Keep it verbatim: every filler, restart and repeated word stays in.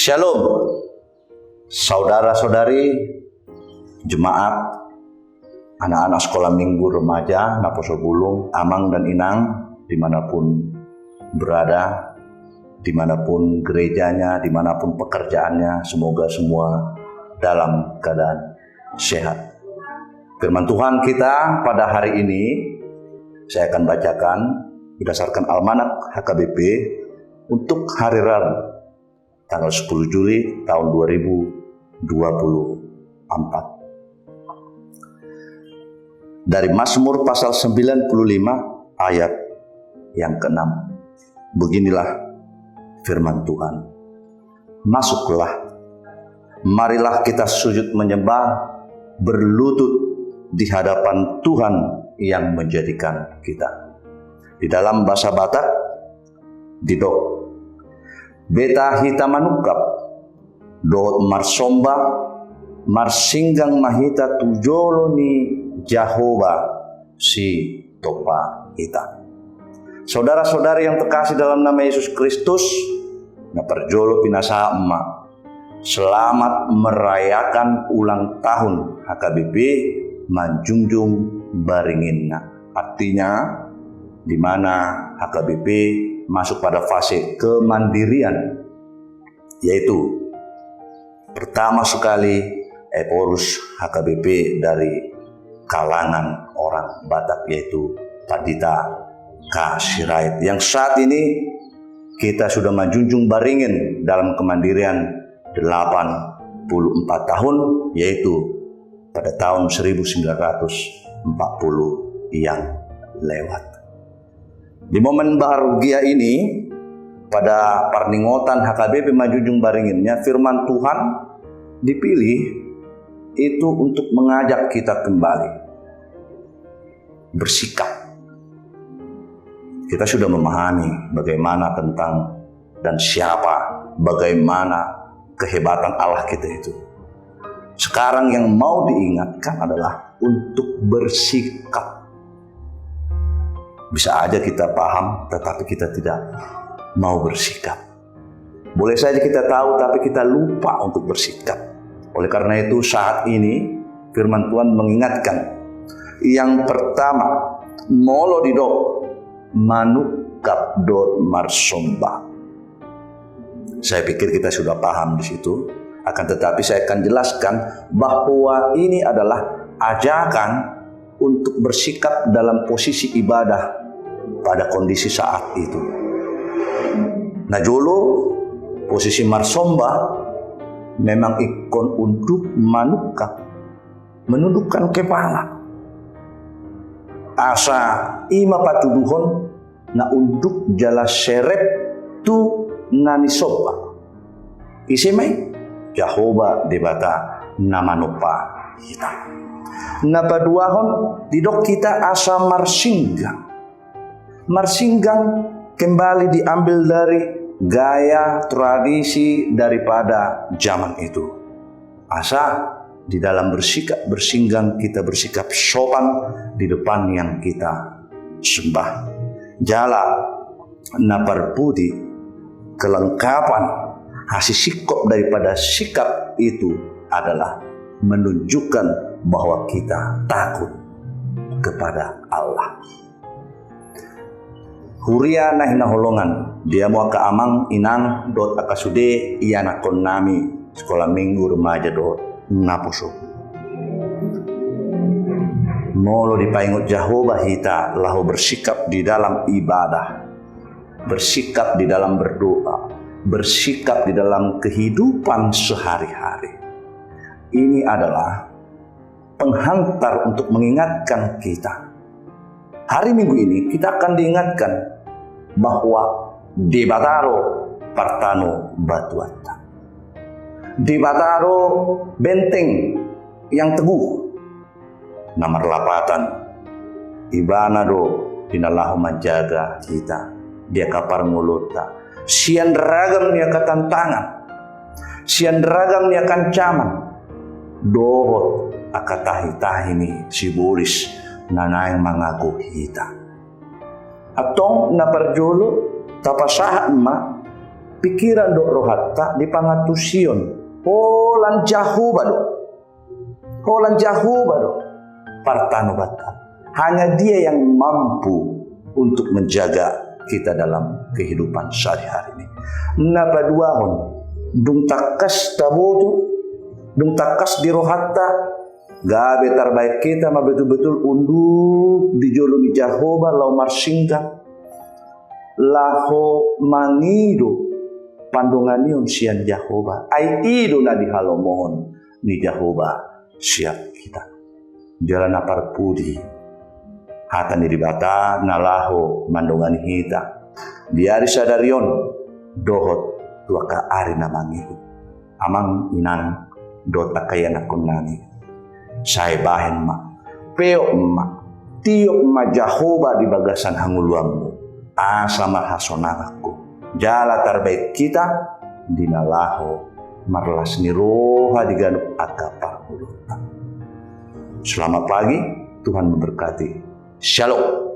Shalom, saudara-saudari, jemaat, anak-anak sekolah minggu, remaja, naposobulung, amang dan inang, dimanapun berada, dimanapun gerejanya, dimanapun pekerjaannya, semoga semua dalam keadaan sehat. Firman Tuhan kita pada hari ini, saya akan bacakan berdasarkan almanak H K B P untuk hari Rabu, tanggal sepuluh Juli tahun dua ribu dua puluh empat. Dari Mazmur pasal sembilan puluh lima ayat yang keenam. Beginilah firman Tuhan. Masuklah, marilah kita sujud menyembah, berlutut di hadapan Tuhan yang menjadikan kita. Di dalam bahasa Batak, didok: Beta hita manungkap dohot marsomba, marsinggang ma hita tu jolo ni Jahowa sitompa hita. Saudara-saudari yang terkasih dalam nama Yesus Kristus, na parjolo pinasahat ma selamat merayakan ulang tahun H K B P Manjunjung Baringinna. Artinya, di mana H K B P masuk pada fase kemandirian, yaitu pertama sekali Ephorus H K B P dari kalangan orang Batak, yaitu Pandita K. Sirait, yang saat ini kita sudah manjunjung baringin dalam kemandirian delapan puluh empat tahun, yaitu pada tahun seribu sembilan ratus empat puluh yang lewat. Di momen bahagia ini, pada parningotan H K B P Manjunjung Baringinna, firman Tuhan dipilih itu untuk mengajak kita kembali bersikap. Kita sudah memahami bagaimana tentang dan siapa, bagaimana kehebatan Allah kita itu. Sekarang yang mau diingatkan adalah untuk bersikap. Bisa aja kita paham, tetapi kita tidak mau bersikap. Boleh saja kita tahu, tapi kita lupa untuk bersikap. Oleh karena itu, saat ini firman Tuhan mengingatkan. Yang pertama, molo didok manungkap dohot marsomba. Saya pikir kita sudah paham di situ. Akan tetapi, saya akan jelaskan bahwa ini adalah ajakan untuk bersikap dalam posisi ibadah pada kondisi saat itu. Na jolo, posisi marsomba memang ingkon unduk manungkap, menundukkan kepala. Asa i ma patuduhon na unduk jala serep tu na nisomba. Ise ma i? Jahowa Debata na manompa hita. Na paduahon, didok hita asa marsinggang. Marsinggang kembali diambil dari gaya tradisi daripada zaman itu. Asa di dalam bersikap bersinggang kita bersikap sopan di depan yang kita sembah. Jala na parpudi, kelengkapan hasisingkop daripada sikap itu adalah menunjukkan bahwa kita takut kepada Allah. Huria na hinaholongan, di hamu angka amang, inang, dohot angka sude ianakkon nami, sekolah minggu, remaja dohot naposo. Molo dipaingot Jahowa hita laho bersikap di dalam ibadah, bersikap di dalam berdoa, bersikap di dalam kehidupan sehari-hari. Ini adalah penghantar untuk mengingatkan kita. Hari Minggu ini kita akan diingatkan bahwa Debata do partano batuanta. Debata do benteng yang teguh. Na marlapatan, Ibana do di na laho manjaga hita di angka parngoluonta, sian ragam ni angka tantangan, sian ragam ni angka ancaman, dohot angka tahi-tahi ni sibolis na naeng mangago hita. Antong na parjolo, tapasahat ma pikiran dohot rohanta di pangantusion. Holan Jahowa do. Holan Jahowa do partanobanta. Hanya Dia yang mampu untuk menjaga kita dalam kehidupan sehari-hari ini. Na paduahon, dung tangkas taboto, dung tangkas di rohanta, gabe tarbaen hita ma betul-betul unduk di jolo ni Jahowa laho marsingkat, laho mangido pandonganion sian Jahowa. Ai i do na dihalomohon ni Jahowa sian hita. Jala na parpudi, hata ni Debata na laho mandongani hita di ari sadari on dohot tu angka ari na mangihut. Amang, inang, dohot angka ianakhon nami, sai bahen ma, peop ma, tiop ma Jahowa di bagasan hangoluanmu, asa marhasonangan ho, jala tarbaen hita di na laho marlas ni roha di ganup angka parngoluonta. Selamat pagi, Tuhan memberkati. Shalom.